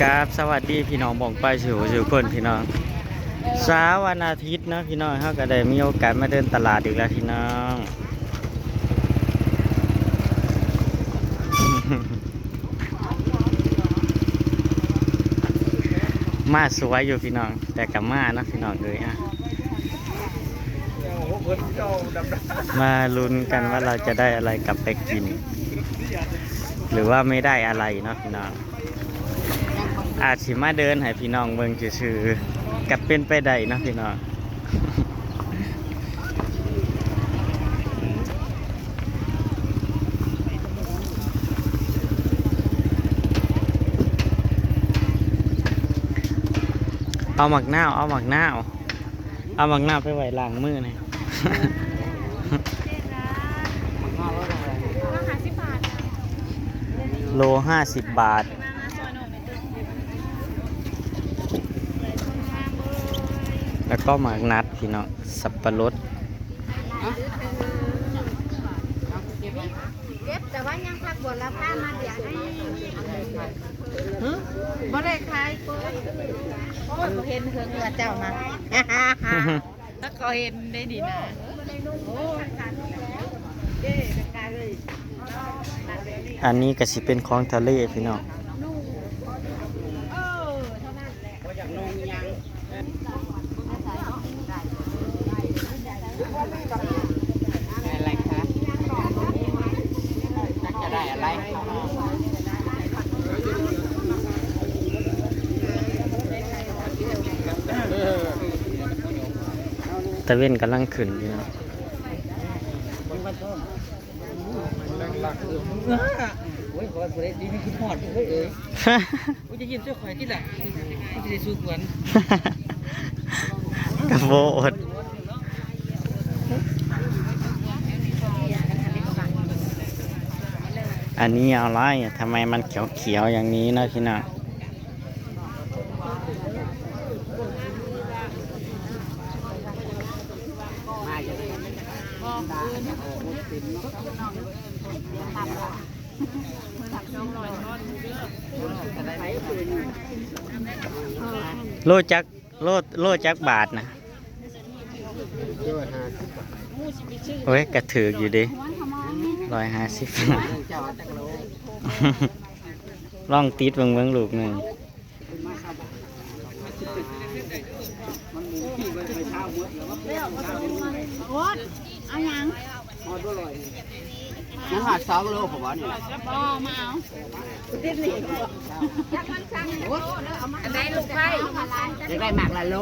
ກາບສະຫວັດດີພີ່ນ້ອງປ້ອງປາຍສູ່ຜູ້ສູ່ຄົນພີ່ນ້ອງ. ເຊົ້າວັນອາທິດເນາະພີ່ນ້ອງ, ເຮົາກໍໄດ້ມີໂອກາດມາເດີນຕະຫຼາດອີກແລ້ວພີ່ນ້ອງ. ມາສວຍຢູ່ພີ່ນ້ອງ, ແຕ່ກໍມາເນາະພີ່ນ້ອງເອີຍ. ມາລຸ້ນກັນວ່າເຮົາຈະໄດ້ອະໄລກັບໄປກິນ ຫຼືວ່າໄມ່ໄດ້ອະໄລເນາະພີ່ນ້ອງ. ອາດຊິມາເດີນໃຫ້ພີ່ນ້ອງເບິ່ງຊື່ໆ ກໍເປັນໄປໄດ້ເນາະພີ່ນ້ອງ. ເອົາໝາກນາວ ເອົາໝາກນາວ ເອົາໝາກນາວໄປໄວ້ລ້າງມືແດ່. ໂລຫ້າສິບບາດ. ແລ້ວກໍໝາກນັດພີ່ນ້ອງ, ສັບປະລົດ. ເກັບ ແຕ່ວ່າຍັງພັກບົວລະພາມາດຽວໃຫ້. ຮະ? ບໍ່ໄດ້ຂາຍ. ໂອ້ຍ ບໍ່ເຫັນເຖິງວ່າເຈົ້າມາ. ຖ້າເຂົາເຫັນໄດ້ນີ້ນະ. ໂອ້ຍ ອັນນີ້ກໍຊິເປັນຂອງທະເລພີ່ນ້ອງ. ຕາເວັນກຳລັງຂຶ້ນຢູ່ເນາະ. ໂອ້ຍ ຂໍໃຫ້ຜູ້ໃດດີມີຄິດຮອດເອີຍ. ໂອ້ຍ ຈະຍິ້ມໃສ່ຂ້ອຍຕິລະ, ມັນຊິໄດ້ສູ້ກວນ. ກະບໍ່ອົດ. ອັນນີ້ເອົາຫຼາຍ, ທຳໄມມັນຂຽວໆຢ່າງນີ້ເນາະພີ່ນ້ອງ. ໂລຈັກ ໂລ ໂລຈັກບາດນະ? ໂອ້ຍ ກະຖືກຢູ່ເດ ຮ້ອຍຫ້າສິບ. ລອງຕິດເບິ່ງ ເບິ່ງລູກໜຶ່ງ. ໂອດ ເອົາຫຍັງ? ຍັງຫາສອງໂລ ບໍ່ນີ້? ບໍ່ ມາເອົາ ຕິດນີ້. ອັນໃດລູກໄຟ? ຢາກໄດ້ໝາກລະໂລ.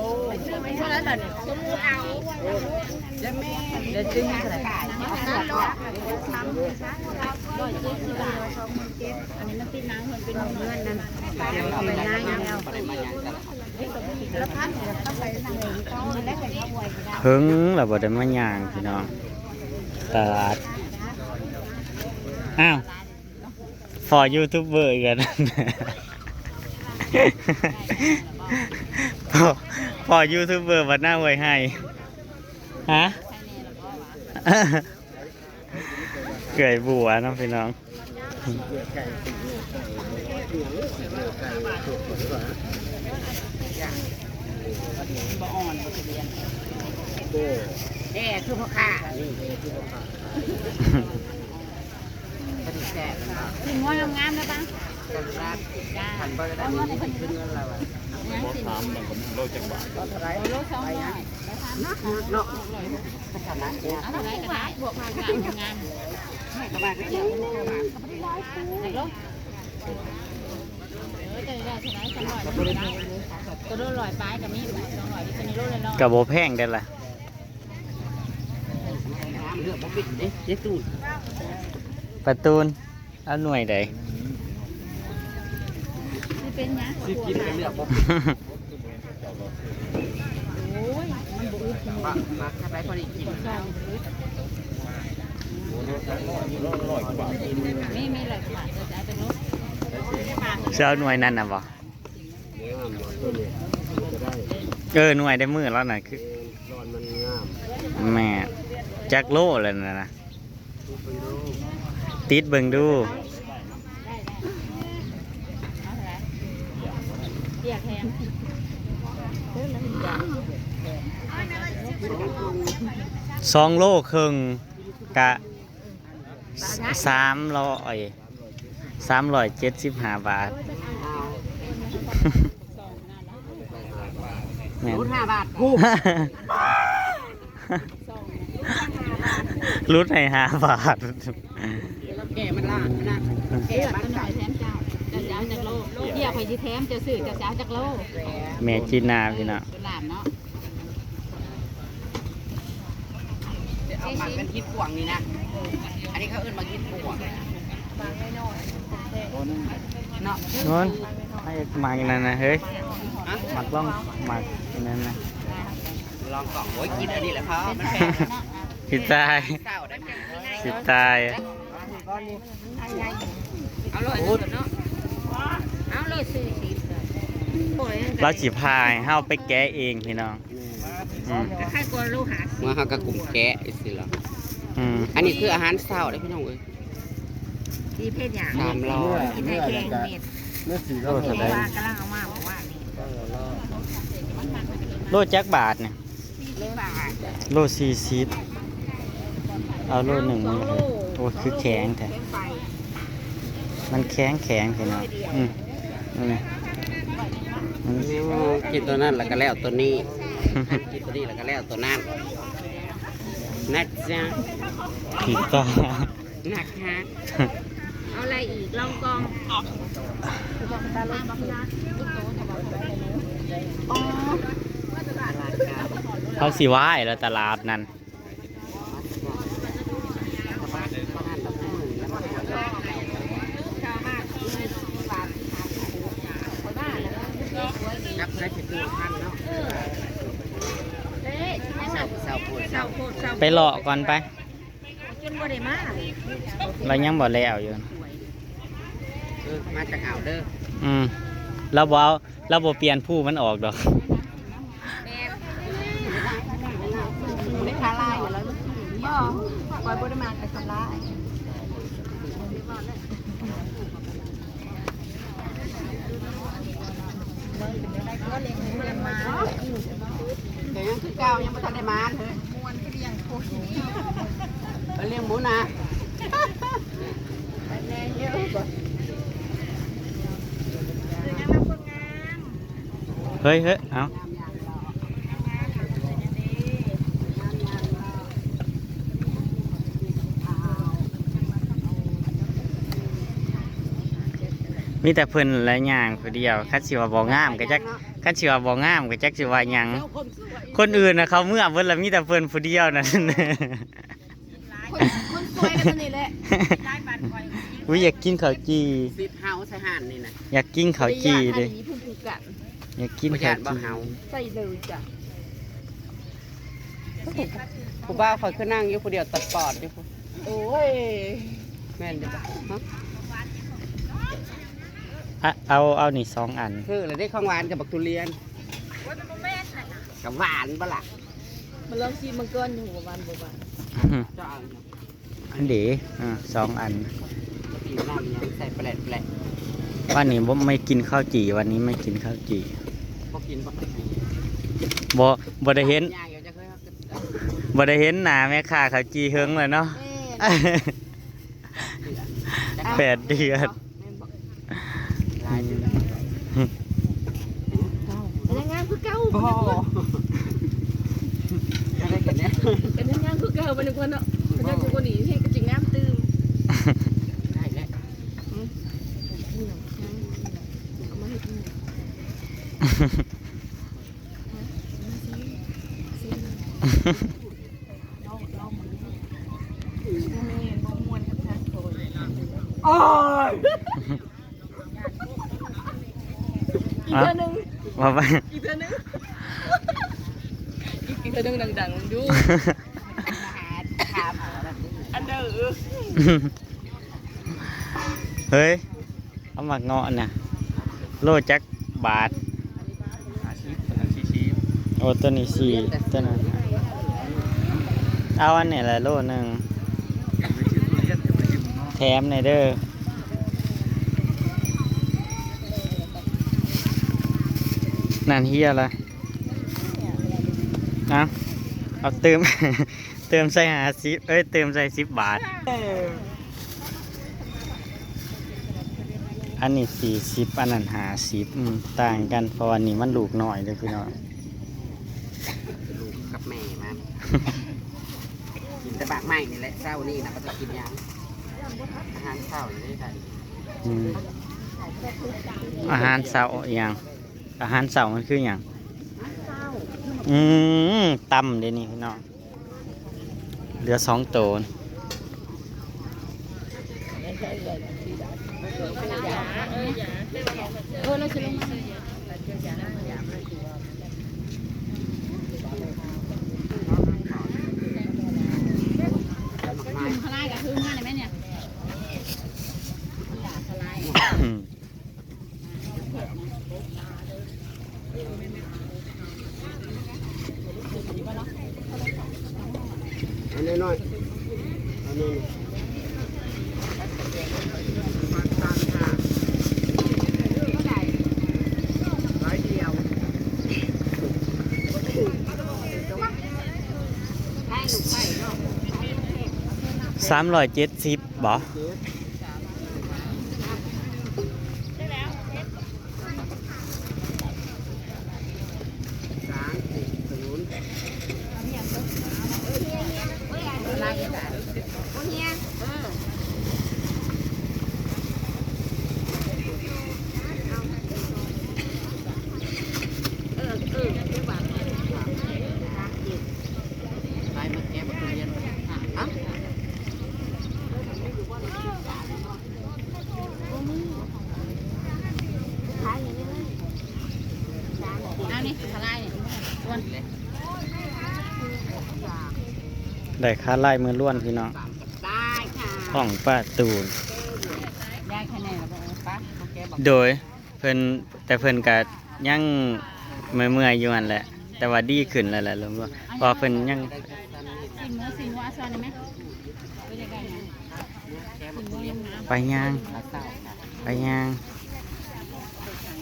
ເທົ່າໃດບັດນີ້? ເອົາ ເດີ ຊື້ເທົ່າໃດ? ຮ້ອຍເຈັດສິບບາດ. ອັນນີ້ມັນຕິດນາງເພິ່ນເປັນເງິນນັ້ນ ເອົາໄປນາງແລ້ວ. ເຫິງລະບໍ່ໄດ້ມາຍ່າງພີ່ນ້ອງ ຕະຫຼາດ. ອ້າວ ພໍ້ຢູທູບເບີອີກແລ້ວ. ພໍ້ ພໍ້ຢູທູບເບີບັດໜ້າຫ້ວຍໄຮ່. ຮະ? ເອື້ອຍບົວເນາະພີ່ນ້ອງ. ບໍ່ອ່ອນ ບໍ່ທະບຽນ. ແດ່ຄືພໍ່ຄ້າ ນີ້ແດ່ຄືພໍ່ຄ້າ. ປາດຸກແຊບ. ຊິງວງາມໆເດີປ້າ. ຄັນບໍ່ໄດ້ມີເງິນລາວ. ບໍ່ຖາມມັນກໍໂລຈັກບາດ? ໂລສອງຮ້ອຍ. ເນາະ ເອົາເທົ່າໃດກໍໄດ້ ບວກມາກໍໄດ້ ງາມ. ກໍບໍ່ໄດ້ຫຼາຍ ກໍບໍ່ໄດ້ຫຼາຍ ກໍບໍ່ໄດ້ຫຼາຍ. ໂຕໂລຮ້ອຍປາຍກໍມີ ສອງຮ້ອຍ ກໍບໍ່ແພງເດ້ລະ. ປາຕູນ ເອົາໜ່ວຍໃດ? ຊິເປັນຫຍັງ? ຊິກິນກໍເລືອກບໍ່ເປັນ. ໂອ້ຍ ມັນບໍ່ອຶດ. ມາ ມາ ຄັດໄວ້ພໍດີກິນ. ມີ ມີຫຼາຍຂາດ ຈະເອົາແຕ່ໂລ. ຊິເອົາໜ່ວຍນັ້ນນະບໍ່? ເອີ ໜ່ວຍໄດ້ມື້ແລ້ວນະ ຄື ແມ່ນ ຈັກໂລແລ້ວນະ? ຕິດເບິ່ງດູ. ເອົາເທົ່າໃດ? ເອົາເທົ່າໃດ? ສອງໂລເຄິ່ງ ກະ ສາມຮ້ອຍ ສາມຮ້ອຍເຈັດສິບຫ້າບາດ. ແມ່ນ ຫຼຸດຫ້າບາດ ຫຼຸດໃຫ້ຫ້າບາດ. ແກ້ມັນລ້ານນະ ແກ້ມັນ ຂ້ອຍແຖມເຈົ້າ ເຈົ້າຊິເອົາຈັກໂລ? ດຽວຂ້ອຍຊິແຖມເຈົ້າຊື້ ເຈົ້າຊິເອົາຈັກໂລ? ແມ່ຈີນນາພີ່ນ້ອງ ເອີ ເປັນລ້ານເນາະ. ເອົາໝາກເປັນຫີບກວາງນີ້ນະ ອັນນີ້ເຂົາເອີ້ນໝາກຫີບກວາງເນາະ. ໂນ້ນ ໃຫ້ໝາກນັ້ນນະເຮີ້ຍ ຮະ ໝາກລອງ ໝາກນັ້ນນະ ລອງກອງ. ໂອ້ຍ ກິນອັນນີ້ແຫຼະພໍ່ ມັນແພງ ຊິຕາຍ ຊິຕາຍ. ເອົາໂລດເນາະ ເອົາໂລດສີ່ສິບ ລາວຊິພາໃຫ້ເຮົາໄປແກະເອງພີ່ນ້ອງ. ອືມ ກໍຂາຍກວ່າໂລຫ້າສິບ ເມື່ອເຮົາກໍກຸມແກະຈັ່ງຊີ້ລະ. ອືມ ອັນນີ້ຄືອາຫານເຊົ້າເດ້ພີ່ນ້ອງເອີຍ. ດີເພັດຫຍັງ? ສາມຮ້ອຍ ກິນໃຫ້ແຂງເມັດ ເມື່ອສີ່ຮ້ອຍ ໂລເທົ່າໃດ? ວ່າກຳລັງເອົາມາເມື່ອວານນີ້. ໂລຈັກບາດນີ້? ສີ່ສິບບາດ ໂລສີ່ສິບ ເອົາໂລໜຶ່ງ. ໂອ້ ຄືແຂງແທ້ ມັນແຂງໆ ພີ່ນ້ອງ. ອືມ ນີ້ ກິນຕົວນັ້ນແລ້ວກໍແລ້ວຕົວນີ້ ກິນຕົວນີ້ແລ້ວກໍແລ້ວຕົວນັ້ນນະຈ໊ະ ຜິດຕາ ໜັກຮະ ເອົາໄລອີກ ລອງກອງ. ອໍ ເຂົາຊິວາຍແລ້ວຕະຫຼາດນັ້ນ. ໄປເລາະກ່ອນໄປ. ເຮົາຍັງບໍ່ແລ້ວຢູ່. ເອີ ມາຈັກເອົາເດີ. ອືມ ລາວບໍ່ເອົາ ລາວບໍ່ປ່ຽນພູມັນອອກດອກ. ບໍ່ ຂ້ອຍບໍ່ໄດ້ມາແຕ່ສຳລາຍ. ກໍຍັງຄືເກົ່າ ຍັງບໍ່ທັນໄດ້ມາເລີຍ. ມ່ວນຄືລ້ຽງຄົນ ໄປລ້ຽງໝູນາ ແມ່ນຢູ່. ເຮີ້ຍ ເຮີ້ຍ ເອົາ ມີແຕ່ເພິ່ນແຫຼະຍ່າງຜູ້ດຽວ. ຄັນຊິວ່າບໍ່ງາມກໍຈັກ ຄັນຊິວ່າບໍ່ງາມກໍຈັກຊິວ່າຫຍັງ. ຄົນອື່ນນະເຂົາເມືອເບິດລະ ມີແຕ່ເພິ່ນຜູ້ດຽວນັ້ນ. ຄົນ ຄົນສວຍກັນນີ້ແຫຼະ. ອຸ້ຍ ຢາກກິນເຂົ້າຈີ່ ສິດເຮົາໃສ່ຮ້ານນີ້ນະ. ຢາກກິນເຂົ້າຈີ່ເດ້ ຢາກກິນເຂົ້າຈີ່. ໃສ່ເລີຍຈ້ະ. ຜູ້ບ່າວຂ້ອຍຄືນັ່ງຢູ່ຜູ້ດຽວຕາປອດຢູ່. ໂອ້ຍ ແມ່ນຢູ່ບໍ່? ຮະ ອະ ເອົາ ເອົານີ້ສອງອັນ. ຄືລະເດ້ ຂອງຫວານກັບບັກທຸລຽນ. ໂອ້ຍ ມັນບໍ່ແມ່ນນະ. ກະຫວານບໍ່ລະ? ມາລອງຊີມເບິ່ງກ່ອນ ຫວານບໍ່ຫວານ. ເຈົ້າເອົາຫຍັງ? ອັນເດ ອ່າ ສອງອັນ. ກິນນ້ຳຫຍັງໃສ່ແປະແຫຼະແປະແຫຼະ. ວັນນີ້ບໍ່ ໄມ່ກິນເຂົ້າຈີ່ ວັນນີ້ໄມ່ກິນເຂົ້າຈີ່. ບໍ່ກິນບໍ່? ບໍ່ ບໍ່ໄດ້ເຫັນ ບໍ່ໄດ້ເຫັນໜ້າແມ່ຄ້າເຂົ້າຈີ່ເຫິງແລ້ວເນາະ. ແມ່ນ ແປດເດືອນ. ແມ່ນບໍ່? ຫຼາຍເດືອນ. ເຈົ້າ ຍັງງາມຄືເກົ່າ. ບໍ່ ກໍໄດ້ກັນແນ່ ກໍຍັງງາມຄືເກົ່າ. ບັດນີ້ກ່ອນເນາະ ມັນຍັງຢູ່ກວ່ານີ້ ເຮັດກໍຈິງງາມຕື່ມ. ໄດ້ແລ້ວ. ຫຶ ເອົາມາເຮັດອີ່ຫຍັງ? ໂອ້ຍ ອີກເທື່ອໜຶ່ງ ວ່າໄປ ອີກເທື່ອໜຶ່ງ ອີກເທື່ອໜຶ່ງ ດັງໆ ເບິ່ງດູ. ອັນເດີ ເຮີ້ຍ ເອົາໝາກເງາະນະ ໂລຈັກບາດ? ຫ້າສິບ ໂຕນັ້ນສີ່ສິບ ໂອ້ ໂຕນີ້ສີ່ ໂຕນັ້ນ ເອົາອັນນີ້ແຫຼະໂລໜຶ່ງ ແຖມແດ່ເດີ. ນັ້ນເຮຍລະ ເອົາ ເອົາຕື່ມ ຕື່ມໃສ່ຫ້າສິບ ເອີຍ ຕື່ມໃສ່ສິບບາດ. ອັນນີ້ສີ່ສິບ ອັນນັ້ນຫ້າສິບ ອືມ ຕ່າງກັນ ເພາະວ່ານີ້ມັນລູກນ້ອຍເດ້ພີ່ນ້ອງ. ລູກກັບແມ່ມັນ ກິນແຕ່ໝາກໄມ້ນີ້ແຫຼະ ເຊົ້ານີ້ນະ ບໍ່ໄດ້ກິນຫຍັງ ອາຫານເຊົ້ານີ້ໄດ້. ອືມ ອາຫານເຊົ້າອີ່ຫຍັງ? ອາຫານເຊົ້າມັນຄືຫຍັງ? ອືມ ຕຳເດ້ນີ້ພີ່ນ້ອງ ເຫຼືອສອງໂຕ. ອັນນ້ອຍໆ ອັນນ້ອຍໆ ສາມຮ້ອຍເຈັດສິບບໍ? ອັນນີ້ຄືຂາລາຍນີ້ ໄດ້ຂາລາຍມື້ລ້ວນພີ່ນ້ອງ ຂອງປ້າຕູນ. ໂດຍ ເພິ່ນ ແຕ່ເພິ່ນກະຍັງເມື່ອຍໆຢູ່ຫັ້ນແຫຼະ ແຕ່ວ່າດີຂຶ້ນແລ້ວແຫຼະ ເພາະວ່າເພິ່ນຍັງ ໄປຍ່າງ ໄປຍ່າງ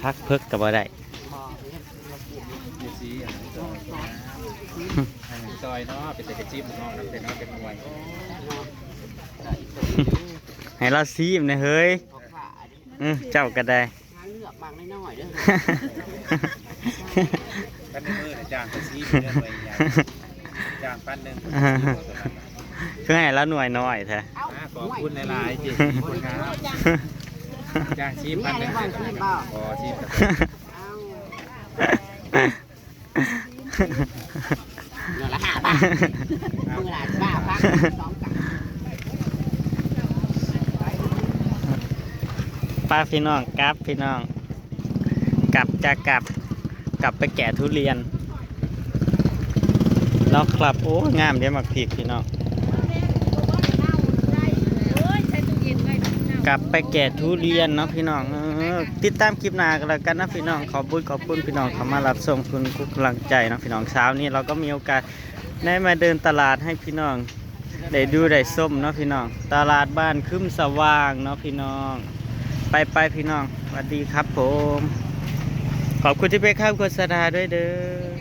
ພັກເພິກກະບໍ່ໄດ້ ໃຫ້ລາວຊີມແດ່ເຮີ້ຍ. ເອີ ເຈົ້າກະໄດ້ ທາງເລືອກໝາກນ້ອຍໆເດີ ຄັນໃນມື້ນະຈ້າງໄປຊີມເດີ ໜ່ວຍໃຫຍ່ ຈ້າງພັນໜຶ່ງ ຄືໃຫ້ລາວໜ່ວຍນ້ອຍແທ້. ອ່າ ຂອບຄຸນຫຼາຍໆ ເຈັດສິບຄົນງາມ ຈ້າງຊີມພັນໜຶ່ງ ເອົາ ຊີມ ເອົາ. ໜ່ວຍລະຫ້າບາດ ມື້ລະຫ້າບາດ ສອງກະ ໄປພີ່ນ້ອງ ກັບພີ່ນ້ອງ ກັບຈ້າ ກັບ ກັບໄປແກະທຸລຽນເນາະຄັບ. ໂອ້ ງາມເດ້ໝາກພິກພີ່ນ້ອງ. ກັບໄປແກະທຸລຽນເນາະພີ່ນ້ອງ. ເອີ ຕິດຕາມຄລິບໜ້າກໍແລ້ວກັນເນາະພີ່ນ້ອງ. ຂອບບຸນຂອບຄຸນພີ່ນ້ອງເຂົ້າມາຮັບຊົມ ທຸກກຳລັງໃຈເນາະພີ່ນ້ອງ. ເຊົ້ານີ້ເຮົາກໍມີໂອກາດໄດ້ມາເດີນຕະຫຼາດໃຫ້ພີ່ນ້ອງໄດ້ດູໄດ້ຊົມເນາະພີ່ນ້ອງ. ຕະຫຼາດບ້ານຄຶມສະຫວ່າງເນາະພີ່ນ້ອງ. ໄປໆ ພີ່ນ້ອງ ສະຫວັດດີຄັບຜົມ. ຂອບຄຸນທີ່ເປັນຄຳໂຄສະນາດ້ວຍເດີ.